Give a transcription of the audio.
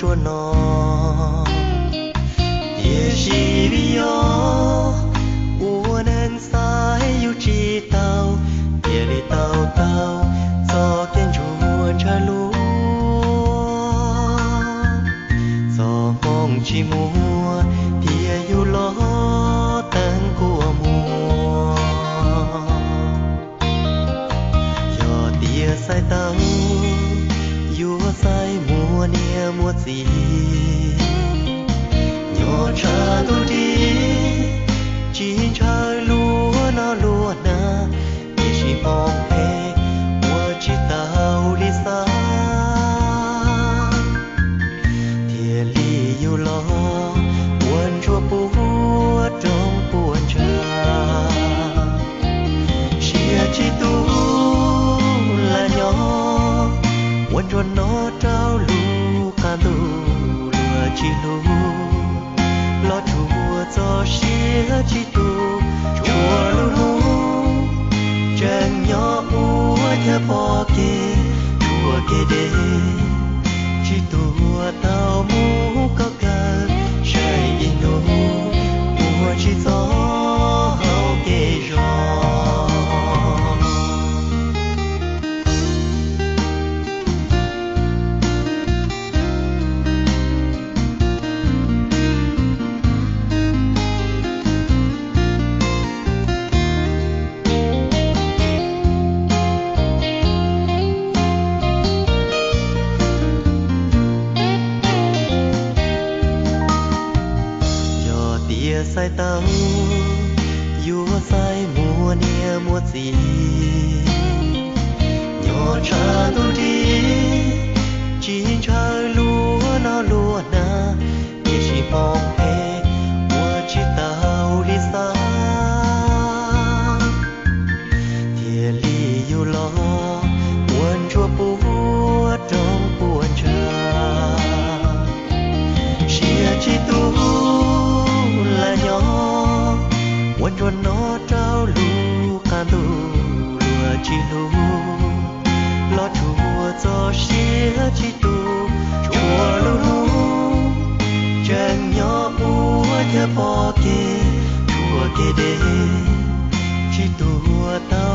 Tsuas no, tiam sis vim yog ua neeg xaiv yus tsis tau, thiaj li tau tau txoj kev ntsuag ntshaw lug. Txoj hmoo tsis muaj, thiaj yug los teev kua muag. Yog tias xaiv tau, yuav xaiv muaj niam muaj txiv, nyob tshaj ntuj nrig, tsis ntshaw luag noj luag hnav, tiam sis hmoov phem ua tsis tau li xav, thiaj li yug los ua ntsuag puas roob puas ntsag. Siab tsis tu lam nyob, ua ntsuag no rau lub qab ntuj luag tsis hlub, los tsuas txog siab tsis tu, tsuas lub hnub tseem nyob ua chaw pom kev, tshuav kev deb, tsis tuag tau mus koj kawg, saib ib hnub ua tsis txog hauv kev zog. Yog tias xaiv tau, yuav xaiv muaj niam muaj txiv, nyob tshaj ntuj nrig, tsis ntshaw luag noj luag hnav, tiam sis hmoov phem ua tsis tau li xav, thiaj li yug los ua ntsuag puas roob puas ntsag. Siab tsis tu lam nyob, ua ntsuag no rau lub qab ntuj luag tsis hlub, los tsuas txog siab tsis tu, tsuas lub hnub tseem nyob ua chaw pom kev, tshuav kev deb, tsis tuag tau